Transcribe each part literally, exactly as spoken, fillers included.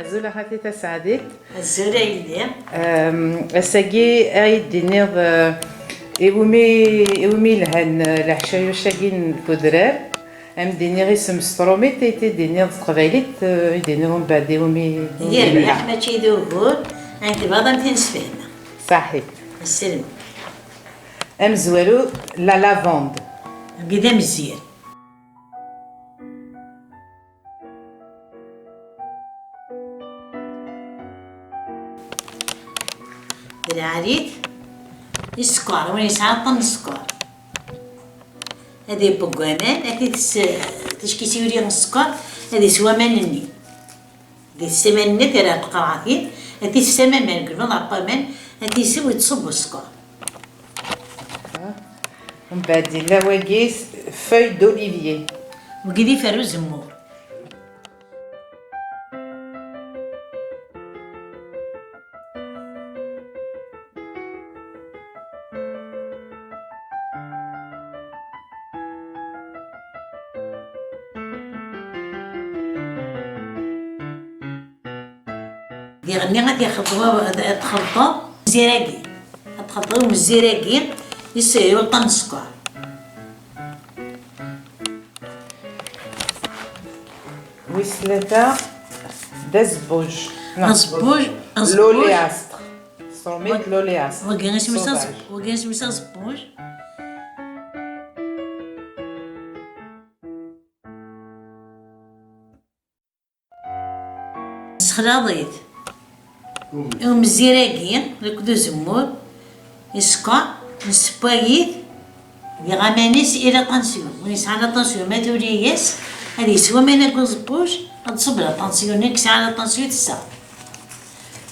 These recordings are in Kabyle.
Azul a xati Tasaɛdit. Azul a yelli. Em, ass-agi ad yi-d-tiniḍ, eh, iwumi, iwumi lhan, eh, leɛca-agi n udrar? Ad m-d-iniɣ isem s trumit, ad yi-t-id-tiniḍ s teqbaylit, eh, ad yi-d-tiniḍ umbeɛd iwumi, iwumi lhan. Yerbeḥ, mačči d ugur, ayen tebɣiḍ ad m-t-in-sfehmeɣ. Saḥit. Asselm. Amezwaru, la lavande. Agi d amezzir. D lɛalit i sskeṛ, win yesɛa aṭṭan n sskeṛ. Ad iwwi deg waman, ad t-itess, ticki s yuli n sskeṛ, ad isew aman-nni. Ad itess aman-nni, ad t-yerr ɣer tqerɛatin, ad t-itess am aman, deg lmeḍ ɣef waman, ad t-isew, ittṣubbu sskeṛ. Mbeɛd yella wagi, feuille d'olivier. Wagi d iferru uzemmur. Diɣenni ad t-ixelṭ wa-, ad, ad txelṭeḍ zir-agi. Ad txelṭeḍ umzir-agi, is-, iweṭṭen n sskeṛ. Wis tlata, d azebbuj. Non. Azebbuj, azebbuj. L'oléaster. Stromit, l'oléaster. Wagi isem-is az-, sauvage. Wagi isem-is azebbuj. Ssexlaḍ-it. Umzir-agi akked uzemmur, sskeṛ, nessewway-it, diɣ aman-is i la tension. Win yesɛan la tension, ma tuli-yas, ad yeswa aman n uẓebbuj, ad tṣubb la tension. Nekk sɛiɣ la tension, tesseɣ.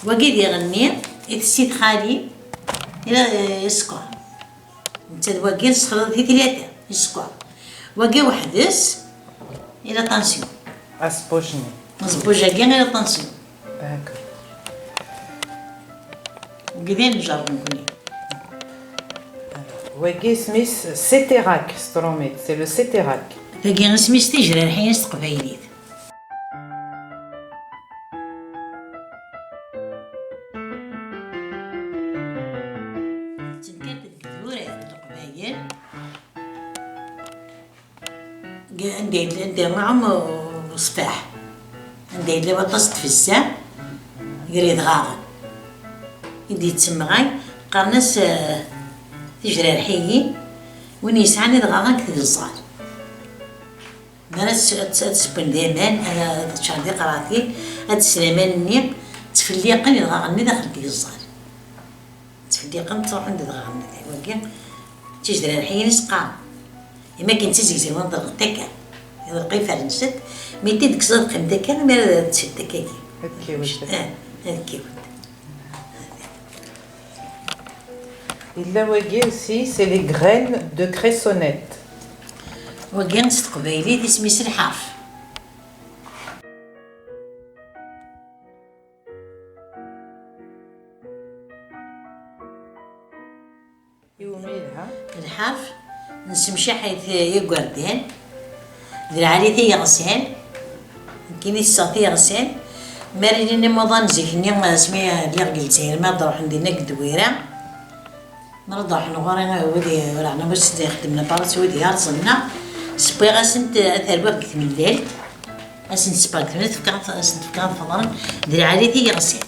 Wagi diɣenni, itess-it xali, i la, i sskeṛ. Netta d wagi nessexlaḍ-it i tlata, i sskeṛ. Wagi weḥd-s, i la tension. Asbuj-nni. Asbuj-agi i la tension. D'accord. Wagi d ayen njerreb nekkni. Wagi isem-is Céterac s trumit, c'est le Céterac. Tagi isem-is tijrarḥin s teqbaylit. Ttenkarent deg tmura n Leqbayel, anda yella, anda iɛum uṣfaḥ, anda yella waṭas n tfezza gar yedɣaɣen i d-yettemɣay, qqaren-as, eh, tijrarḥiyin, win yesɛan idɣaɣen deg tgeẓẓal. Mi ara s-, ad s-, ad sewwen d aman, ad, ad ččaren tiqratin, ad ssen aman-nni, ttfelliqen idɣaɣen-nni daxel n tgeẓẓal. Ttfelliqen, ttruḥun d idɣaɣen-nni. Wagi, d tijrarḥiyin i s-qqaren. Imi akken d tizegzawin, ḍerqent akka. Iḍelq ifer-nsent, mi t-id-tekkseḍ ad qqiment akka, mi ara tsel akkagi. Ad kkiwent. Ah, ad kkiwent. Yella wagi aussi, c'est les graines de cressonnette. Wagi s teqbaylit isem-is lḥerf. Iwumi yelha? Lḥerf, nessemcaḥ-it igerdan, d lɛali tiyeɣsan, nekkini tesseɣ tiyeɣsan. Mi ara ilin imuḍan zik-nni, asmi lliɣ deg Lezzayer, mi ad ruḥen dinna deg Ddwira, mi ara d-ruḥen ɣur-i wid i-, ur ɛni wis d ixeddmen aparat, wid yerẓen, neɣ sewwiɣ-asent, ad t-rwiɣ deg tmellalt, ad asent-sewwiɣ deg tmellalt, fkiɣ-, ad asent-fkeɣ ad feḍren, d lɛali tiyeɣsan.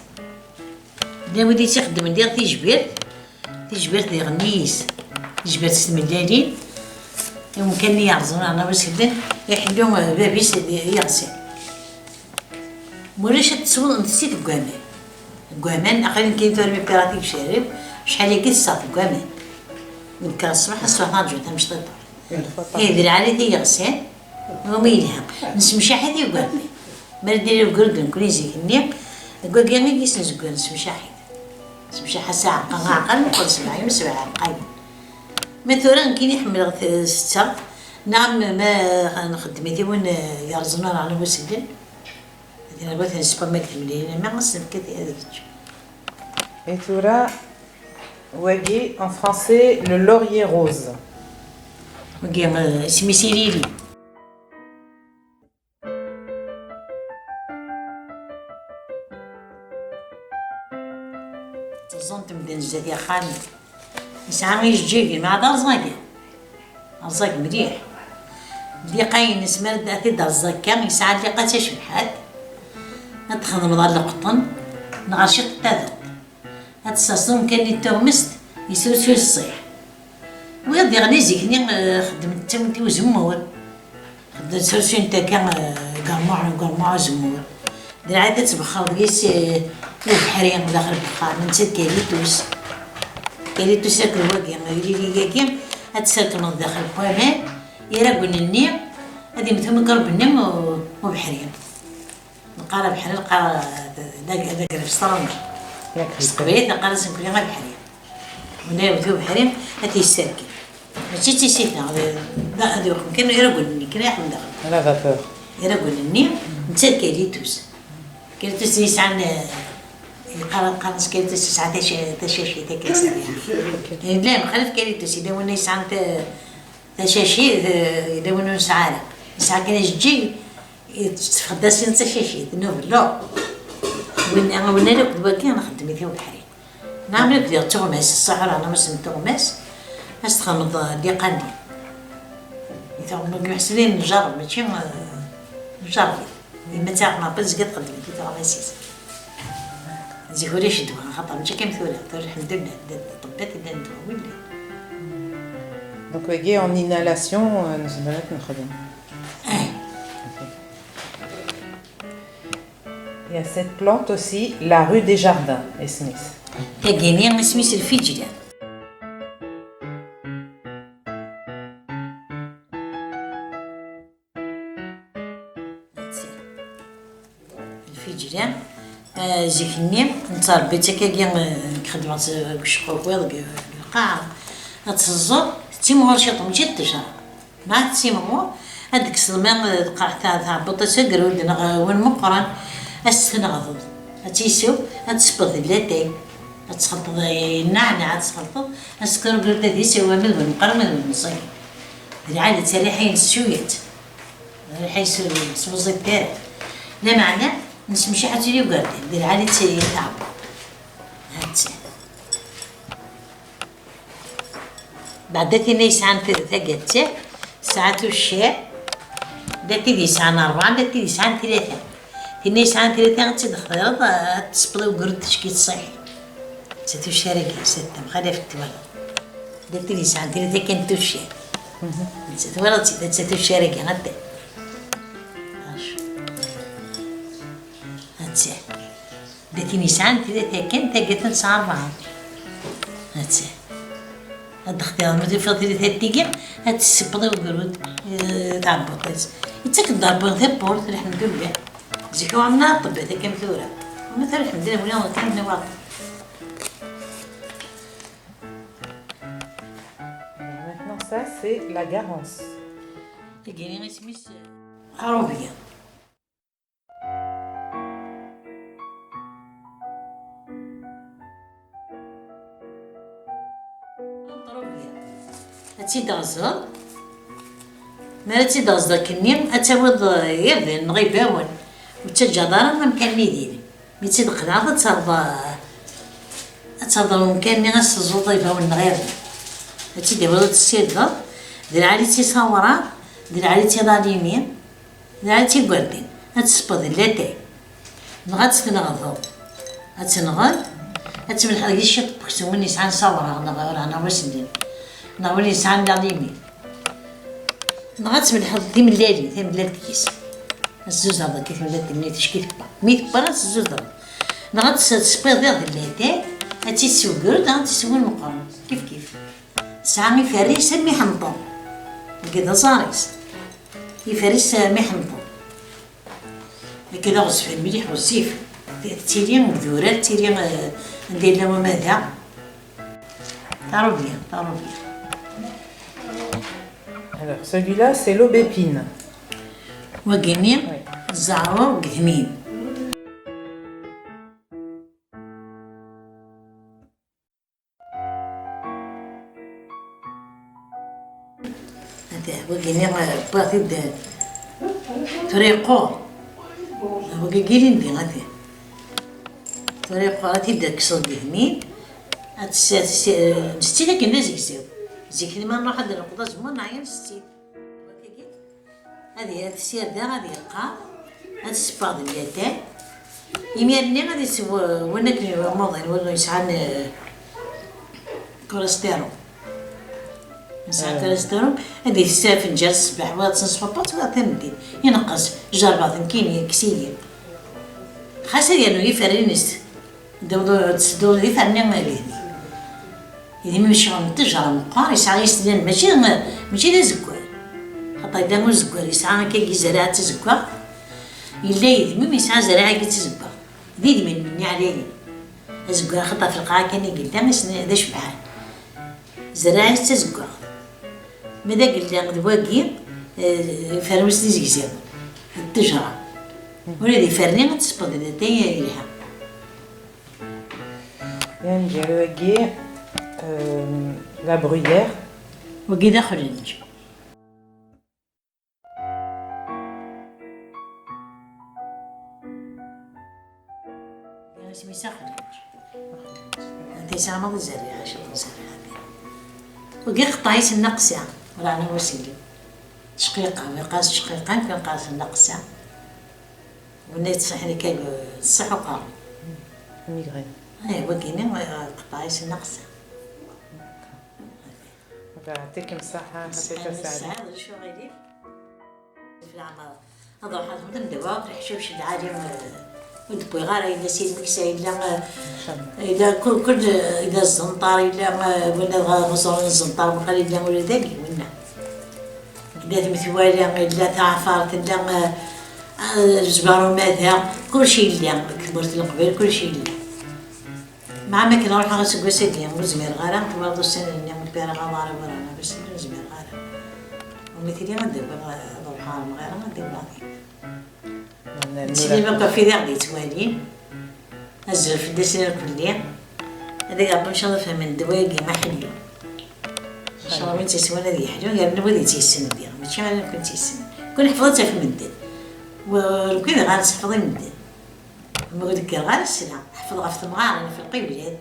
Llan wid i tt-ixeddmen diɣ tijbirt, tijbirt diɣen yis, tijbirt s tmellalin, i umkan-nni yerẓen aɣnaw iselden, iḥellu bab-is d iɣsan. Mulac ad tesweḍ, ntess-it deg waman. Deg waman, aql-i nekkini tura mi wwiɣ atik cerrib, acḥal-agi tesseɣ deg waman. Nekker ṣṣbeḥ, ad sweɣ taṛǧut tamecṭiṭuṛt. Ih, d lɛali tiyeɣsan, iwumi yelha. Nessemcaḥ-it deg waman. Mi ara d-nili deg ugrud nekkni zik-nni, deg wagi i yis-nezger nessemcaḥ-it. Semcaḥ-as aɛeqqa, aɛeqqa meqqer sebɛa, yim sebɛa aɛeqqayen. Ma tura nekkini ḥemmleɣ t-, setteɣ, neɣ ma, ma nxeddem-it i win, eh, yerẓen ur ɛni uselden. Ad nɛawed nespa ma deg temlilin, ama ad s-nefk ad, ad yečč. I tura, wagi, en français, le laurier rose. Wagi, eh, isem-is ilili. Teẓẓun temden zdat yexxamen. Yesɛa ijeǧǧigen, ma d arẓagen. Arẓag mliḥ. Lliqa-ines, mi ara t-id-terẓ akka, yesɛa lliqa d tacebḥant. Ad txedmeḍ ɣer leqṭen, neɣ ɣer ciṭ n taduṭ. Ad tesserseḍ umkan-nni n tuɣmest, yesrusuy ṣṣiḥ. Wiyaḍ diɣen zik-nni, eh, xeddmen ttawin-t i uzemmur. Xeddmen srusuyen-t akka, eh, germuɛ, germuɛ uzemmur. D lɛada ad tbexxreḍ yis, eh, ubeḥri daxel n uxxam, netta d kalitus. Kalitus akked wagi, ilili-agi, ad t-tesserkmeḍ daxel n waman, iragen-nni, ad immet umikṛub-nni u-, ubeḥri. Neqqar abeḥri, neqqar d, d, d agraf s tṛumit. S teqbaylit neqqar-as nekkni abeḥri. Win ara yewwet ubeḥri, ad t-yesserkem. Mačči d tisita, d, d, ad yuɣ kan iragen-nni, kan iḥemmel daxel. La vapeur. Iragen-nni, netta d kalitus. Kalitus yesɛan, eh, yeqqar, qqaren-as kalitus yesɛa taca-, tacacit akka s-, yella yemxalaf kalitus, yella win yesɛan ta-, tacacit, eh, yella win ur nesɛi ara. Yesɛa kan ajeǧǧig, yettfexxed-as-in d tacacit, n ubelluḍ. Win, win ara akk d wagi, nxeddem-it i ubeḥri. Neɣ mi d tuɣmas, ṣṣeḥra, neɣ massen tuɣmas, ad s-txedmeḍ, eh, liqandi. I tuɣmas, meḥsubin njerreb, mačči, eh, njerreb. Yemma taɣma, tezga txeddem di tuɣmas-is. Zik ulac ddwa, axaṭer mačči akka am tura. Tura, lḥemdullah, d, d ṭṭebbat i llan ddwa, win. Donc, wagi, en inhalation, euh, nezmer ad t-nexdem. Eh. Ok. Il y a cette plante aussi, la rue des Jardins, isem-is. Tagini, isem-is lfijli. Lfijli, ah, zik-nni, nettṛebbi-tt akkagi, ah, nekk xeddmeɣ-tt deg uceqquf wiḍ, deg, deg lqaɛa. Ad teẓẓeḍ, tettimɣur ciṭ, mačči d ttejra. Ma tettimɣur, ad d-tekkseḍ ma, ah, tqerḥ ta-, tɛebbuḍt-is agrud neɣ, ah, win meqqren, ad s-tneɣdeḍ. Ad tt-isew, ad tesbeḍ di latay. Ad tesxelṭeḍ, ah, nneɛneɛ, ad tesxelṭeḍ, ad s-tekkeḍ agrud ad isew, ama d win meqqren, ama d win meẓẓiyen. D lɛali, d tariḥa-ines cwiya-tt. Ur ḥisu s uẓiṭ ara. Lameɛna, nesmecḥ ad tili ugerdan, d lɛali tt-, tɛebbuḍt. Ha-tt-a. Beɛda tin ay yesɛan t-, tagad-tt, tesɛa tuccar, da tid yesɛan rebɛa, da tid yesɛan tlata. Tin ay yesɛan tlata, ad tt-id-textireḍ, ad tesbeḍ i ugrud ticki tṣiḥ. D tuccar-agi, s-, tamxalaf twalaḍ. Da tid yesɛan tlata kan tuccar. Mhm. Nettat, twalaḍ-tt, nettat tuccar-agi, atan. Acu? Atta. Da tin yesɛan tlata kan, taggata tesɛa rebɛa. Atta. Ad d-textireḍ, ma tufiḍ tlata tigi, ad tessebbeḍ i ugrud, eh, tɛebbuḍt-is. Yettak-d Rebbi tawwurt, lḥemdullah. Zik ur ɛemmen ara ṭṭebbat akka am tura. Ama tura, lḥemdullah, wala kan nniɣ waṭṭ. Maintenant, ça, c'est la garance. Tagi isem-is, eh, ṛubya. Ṛubya. Ad tt-id-teɣzeḍ. Mi ara tt-id-teɣzeḍ akkenni, ad tawiḍ, eh, irden neɣ ibawen. Ur ttaǧǧaḍ ara amkan-nni din. Mi tt-id-qelɛeḍ, ad terreḍ, ad terreḍ umkan-nni, ad s-teẓẓuḍ ibawen n ɣiren. Ad tt-id-tawiḍ, ad tessirdeḍ. D lɛali-tt isawra, d lɛali-tt iḍalimi, d lɛali-tt igerdan. Ad tesbeḍ di latay. Neɣ ad tt-tneɣdeḍ. Ad tenɣel, ad tmelḥeḍ deg ciṭ n weksum, win yesɛan sawra, neɣ, neɣ, neɣ win yesɛan iḍalimi. Neɣ ad tmelḥeḍ timellalin, tamellalt deg-s. Ad tezzuzeḍ akka tamellalt-nni, ticki tewwa. Mi tewwa, ad tezzuzeḍ. Neɣ ad tes-, tesbiḍ diɣ di latay, ad tt-id-tessewgreḍ, neɣ ad tt-tessewgreḍ meqqren. Kif kif. Tesɛa iferr-is am iḥenṭen. Deg d aẓar-is. Iferr-is am iḥenṭen. Akka d aɣezfan mliḥ, ɣezzif. Tettili deg idurar, tettili, eh, anda yella wamada. Taṛubya, taṛubya. Alors, celui-là, c'est l'aubépine. Wagi-nni, oui, zeɛruɣ deg tmin. Ata, wagi-nni, eh, wwiɣ-t-id, eh, tura yeqqur. Wagi ilindi, ata. Tura yeqqur, ad t-id-kkseḍ deg tmin. Ad tess-, ad tess-, netti-d akken d azegzaw. Zik-nni ma nruḥ ad d-nqeḍ azemmur, neɛya netti-d. Ad y-, ad tessirdeɣ, ad yeqqar, ad tesseffeɣ deg latay. Imir-nni ad isew win akken imuḍin, win yesɛan, eh, cholestérol. Yesɛa cholestérol, ad itess afenǧal ṣṣbeḥ, wa d sens papat, wa d tameddit. Ineqqes, jerbeɣ-t nekkini, yekkes-iyi. Xas ad yernu iferrin-is. Ddew-, tsedduḍ di ferni idmi. Idmi ccɣel n ttejra meqqar, yesɛa isellan, mačči, mačči d azeggar. Xaṭer yella uzeggar yesɛa akka yizerreɛ d tazeggaɣt, yella idmim yesɛa zerriɛa d tazeggaɣt. D idmim-nni ɛlayen. Azeggar xaṭer f lqaɛa kan i yella, isni d acebḥan. Zerriɛa d tazeggaɣt. Ma d agella d wagi, eh, fermus d izegzawen, d ttejra. Ula d iferni ad tesbeḍ latay yelha. Yanǧer-agi, euh, la bruyère. Wagi d axlenǧ. Isem-is axlenǧ. Anta yesɛa maḍi zerriɛa, ciṭ n zerriɛa. Wagi qeṭṭeɛ-is nneqsa, ur ɛni wasili. Tecqiqa, mi qqas tecqiqa, kan qqas nneqsa. Winna yettṣiḥen akka, ṣṣiḥ uqerru. Migraine. Eh, wagini, eh, qeṭṭeɛ-is nneqsa. D'accord. Yeɛṭikem ṣṣeḥḥa, yeɛṭikem ṣṣeḥḥa. Ssɛa, d acu ɣilif? Fi leɛmer. Ad ruḥeɣ ad xedmeɣ ddawa, leḥcic lɛali, eh, ur d-wwiɣ ara, yella si lmeksa, yella, eh, yella kul, kul, eh, yella zzenṭar, yella, eh, winna dɣa ɣeẓren zzenṭar, waqila yella ula dagi, winna. Yella tmetwala, yella taɛfart, yella, eh, eh, lezbar umata, kulci yella, deg tmurt n Leqbayel, kulci yella. Meɛna akken ruḥeɣ aseggas-agi, ur zmireɣ ara, twalaḍ ussan-nni, ur wwiɣ ara aḍar awal, ur zmireɣ ara. Umi tili ad d-awiɣ, ad ruḥeɣ ɣer lmɣira, ad d-awiɣ din. Nettili ma kafid i ɣ-d-yettwalin, azul fell-asen irkelli, ad ag-Ṛebbi ncallah fehmen ddwa-agi ma ḥellu. Ncallah win tt-yeswan ad yeḥlu, yerna wid i tt-yessnen diɣ, mačči ala nekni i tt-yessnen. Kun ḥfeḍ ad taf medden. Wa, nekni dɣa ad nseḥfeḍ i medden. Ma ur d-kkreɣ ara ssneɣ, ḥfeḍ ɣef temɣarin, ɣef lqiblat.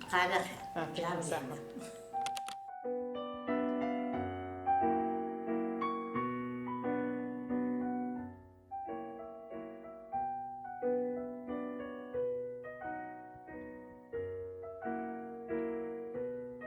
Bqa ɛla xir. Ɛṭikum ṣṣeḥḥa.